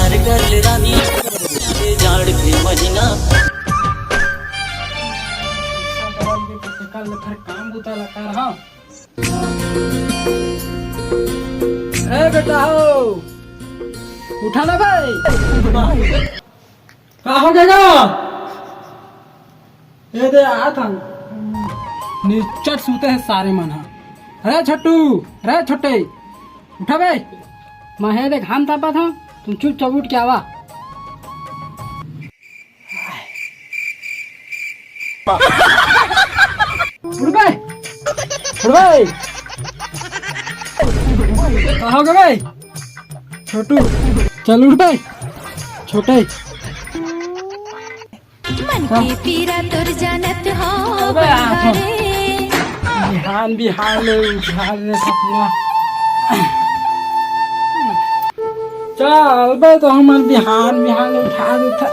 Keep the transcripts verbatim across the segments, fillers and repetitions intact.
कर ले रानी, ये जाड़ के महीना। कल ले फिर काम बुता ला कर, हाँ। ए बेटा हो, उठा ना भाई। का हो गया? ए दे, आ था। निचट सूते हैं सारे मन हा। अरे छोटू, अरे छोटे, उठा बे। मैं हे दे घाम तापत हूँ, तुम चुपचाप उठ के आवा। उठ बे, उठ बे। का हो गया बे? छोटू, चल उठ बे। छोटे। मन के पीरा तोर जानत हो अबे, आ, बंगाले। बिहान, बिहान ले उठा ले सपना। चल बे, तो हमन बिहान, बिहान ले उठा देथा।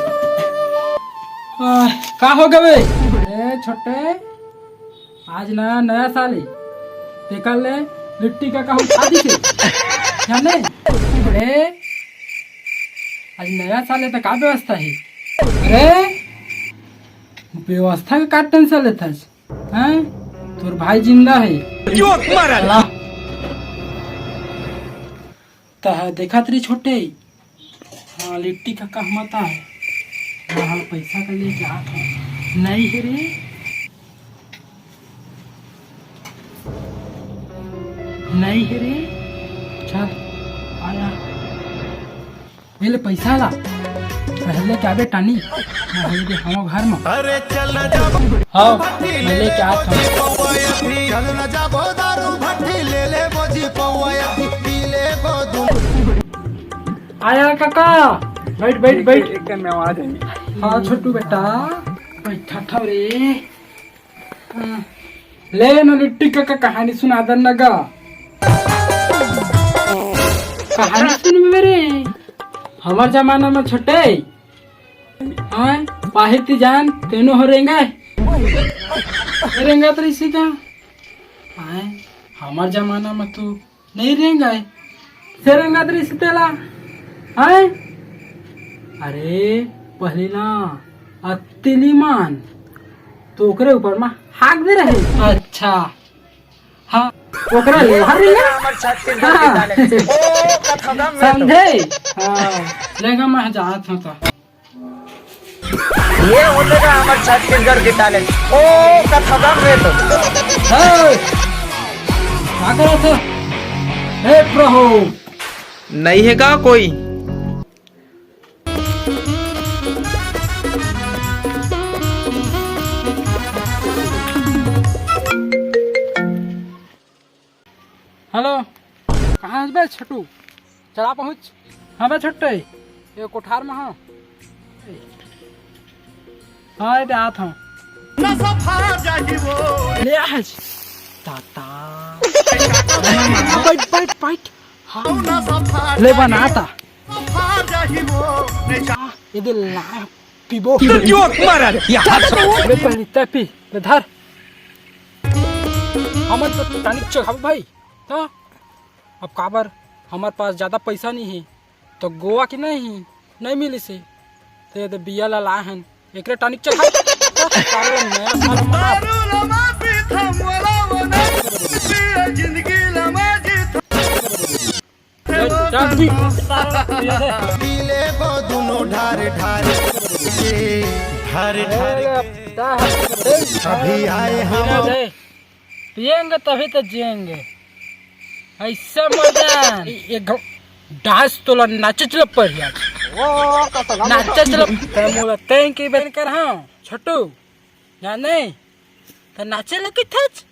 आ, का हो गवे? ए, छोटे, आज नया, नया साल हे। तेकर ले लिट्टी का कहूँ खा दिखे। जाने? ए, आज नया साल हे, तो का व्यवस्था हे? अरे, व्यवस्था के का tension लेथस? हैं? तोर भाई जिंदा हे। जोक मारा। चला। तह देखत रही छोटे, हाँ, लिट्टी का कहमता है। हाँ, पैसा का लेके आत हूँ। नहीं है रे। नहीं है रे। चल, आया। ये ले पैसा ला, पहले क्या बे टानी, मैं हई दे हवा घर में। अरे चल ना जाबो हाँ, भट्टी मैं ले लेके आत हूँ। पौवा अथी, चल ना जाबो दारू भट्टी, ले ले बोझी पौवा अथी, पी ले बो दू। आया काका, बैठ, बैठ, बैठ। एक, एक में आवाज है। हाँ छोटू बेटा, बैठा था रे। ले ना लिट्टी काका, कहानी सुना दे ना गा। कहानी सुन मेरे, हमार जमाना में छोटे, हाँ, पाहिर ती जान, तेनो हो रेंगा, रेंगा तो इसी का, हाँ, हमार जमाना में तू नहीं रेंगाय। से रेंगात रहिस तेला। हैं? अरे, पहली ना, अतिली मान, तो ओकरे ऊपर मा हाक दे रहे। अच्छा। हाँ, ओकरा ले हर रेंगा। हमर छत्तीसगढ़ के हाँ। Talent। ओ, कथम में तो। समझे? हाँ, लेगा मैं जात हूँ तो। ये होते का हमर छत्तीसगढ़ के talent। ओ, कथगम रे तो। हे! का करत हो? हे प्रभु! नहीं है का कोई? हेलो, कहाँ हस बे छोटू? चला पहुँच। हाँ बे छोटे, ये कोठार में हाँ। हाँ, ये आत हूँ। ले आज। ताता। बैठ, बैठ, बैठ। हाँ। ले बनाता। हाँ, ये दे ला। पीबो। जोक मारा रे, ये हाथ से। ले पहली तय पी, ले धर। हमन तो tonic चघाबो भाई, तो अब काबर हमर पास ज्यादा पैसा नहीं है, तो गोवा के नहीं, नहीं मिलिस हे, तो ये दे बिया ला लाए हन, एकरे tonic चघा। सारे नया साल मना। दारू लमा पीथा मोला वो नहीं, जिंदगी लमा जीथा। चल, चल, पी। पी लेबो दुनो ढार ढार के, ढार ढार के। अभी आए हम। पिएंगे तभी तो जिएंगे। ऐसा मजा। एक डांस तोला नाचे चल पड़ गया। नाचे चल। तै मोला तैं के बेन कर हाँ, छोटू। जाने? तो नाचे लगी थच।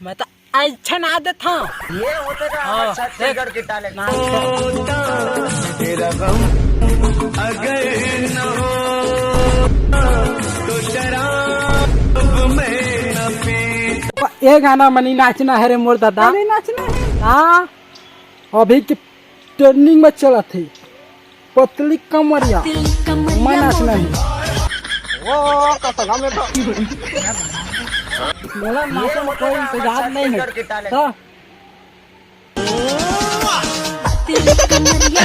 मैं तो अच्छा ना देता हूँ। ये होते का हाँ, हमारे छत्तीसगढ़ देख। के talent। ना। तेरा गम अगर न हो तो शराब मैं न पी। ये गाना मनी नाचना है रे मोर दादा। अरे नाचना है। हाँ, अभी के trending में चलत हे पतली कमरिया। पतली कमरिया मना से नहीं। वो कतला में तो बोला नाचे में कोई इंतजार नहीं है। तो पतली कमरिया।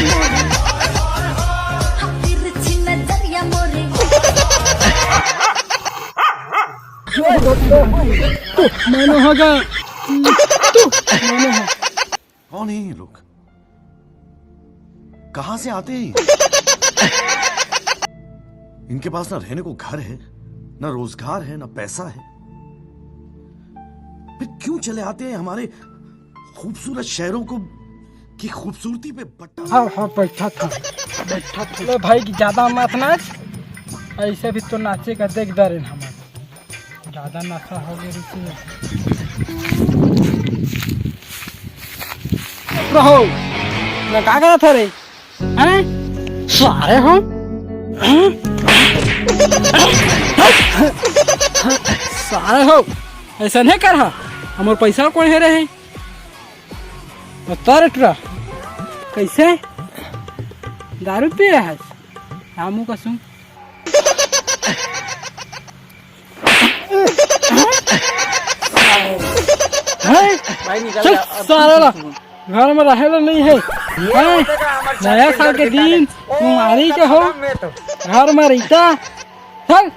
कहाँ गए? कौन है ये लोग? कहाँ से आते हैं ये? इनके पास ना रहने को घर है, ना रोजगार है, ना पैसा है, फिर क्यों चले आते हैं हमारे खूबसूरत शहरों को की खूबसूरती पे बट्टा? हाँ, हाँ, बैठा था, बैठा था। ले भाई, कि ज्यादा मत नाच, ऐसे भी तो नाचे का देख डरे हमारे। ज्यादा नशा हो गया रुचि में। रहो, मैं का करत हरे? हैं? सारे हो? हैं? सारे हो? ऐसा नहीं कर हा। हमर पैसा कोई है रहे। बता रे टुरा, कैसे? दारू पी रहा है? रामू का सुन। हैं? भाई निकल चल, जा, अब सारा ला। घर में रहे ला नहीं है। हैं? नया साल के दिन, तुम्हारी के हो? घर में रहता। चल।